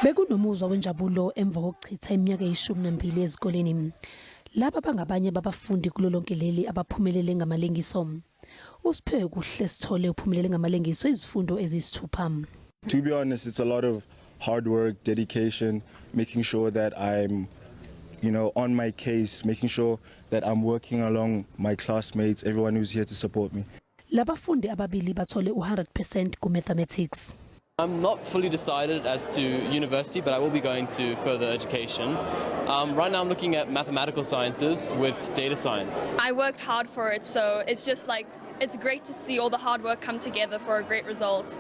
Bekunomuzwa wenjabulo emva kokuchitha iminyaka eyi-12 ezikoleni. Laba bangabanye babafundi kulo lonke leli abaphumelele ngamalengiso. USiphiwe Kuhle Sithole uphumelele ngamalengiso izifundo eziyisithupha. To be honest, it's a lot of hard work, dedication, making sure that I'm on my case, making sure that I'm working along my classmates, everyone who's here to support me. Labafundi ababili bathole u-100% ku-mathematics. I'm not fully decided as to university, but I will be going to further education. Right now, I'm looking at mathematical sciences with data science. I worked hard for it, so it's just like it's great to see all the hard work come together for a great result.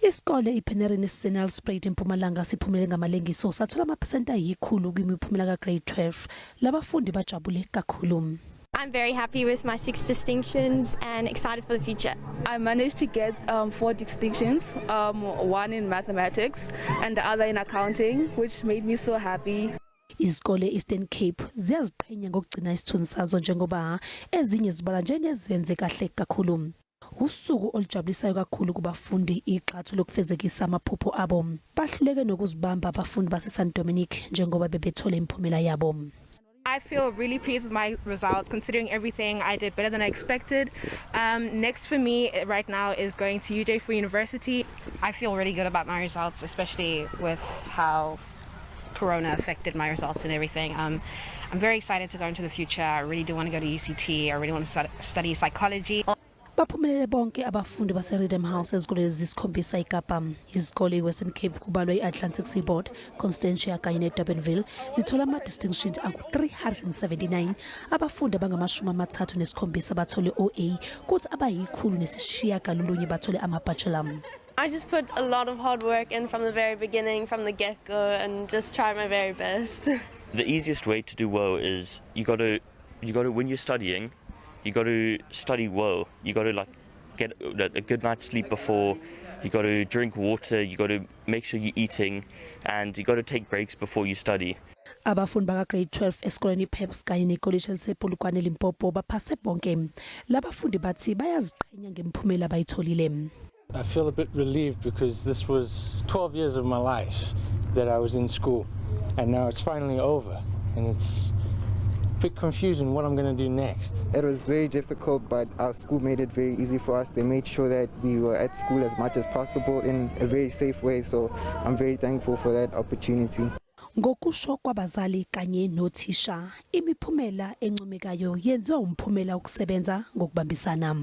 Isikole iPenarine esiseNelspruit eMpumalanga siphumelele ngamalengiso, sathola amaphesenti ayi-100 kwimiphumela ka-grade 12. Labafundi bajabule kakhulu. I'm very happy with my six distinctions and excited for the future. I managed to get four distinctions, one in mathematics and the other in accounting, which made me so happy. Izikole Eastern Cape ziyaziqhenya ngokugcina isithunzi sazo njengoba ezinye zibala njengezenze kahle kakhulu. Usuku olujabulisayo kakhulu kubafundi, igxathu lokufezekisa amaphupho abo. Bahluleke nokuzibamba abafundi base St Dominic njengoba bebethola imiphumela yabo. I feel really pleased with my results, considering everything. I did better than I expected. Next for me right now is going to UJ for university. I feel really good about my results, especially with how Corona affected my results and everything. I'm very excited to go into the future. I really do want to go to UCT. I really want to study psychology. Baphumelele bonke abafundi base-Reddam House ezikoleni ezisikhombisa eKapa. Izikole i-Western Cape kubalwa i-Atlantic Seaboard, Constantia kanye ne-Durbanville zithola ama-distinctions aku-379. Abafundi abangama-37 bathole o-A, kuthi abayi-109 bathole ama-bachelor. I just put a lot of hard work in from the very beginning, from the get go, and just try my very best. The easiest way to do well is you gotta, when you're studying, you gotta study well. You gotta, like, get a good night's sleep before. You gotta drink water. You gotta make sure you're eating, and you gotta take breaks before you study. Abafundi baka-grade 12 esikoleni iPeps kanye nekolishi elisePolokwane eLimpopo baphase bonke. Labafundi bathi bayaziqhenya ngemiphumela abayitholile. I feel a bit relieved because this was 12 years of my life that I was in school, and now it's finally over, and it's a bit confusing what I'm going to do next. It was very difficult, but our school made it very easy for us. They made sure that we were at school as much as possible in a very safe way, so I'm very thankful for that opportunity. Ngokusho kwabazali kanye nothisha, imiphumela encomekayo yenziwa umphumela wokusebenza ngokubambisana.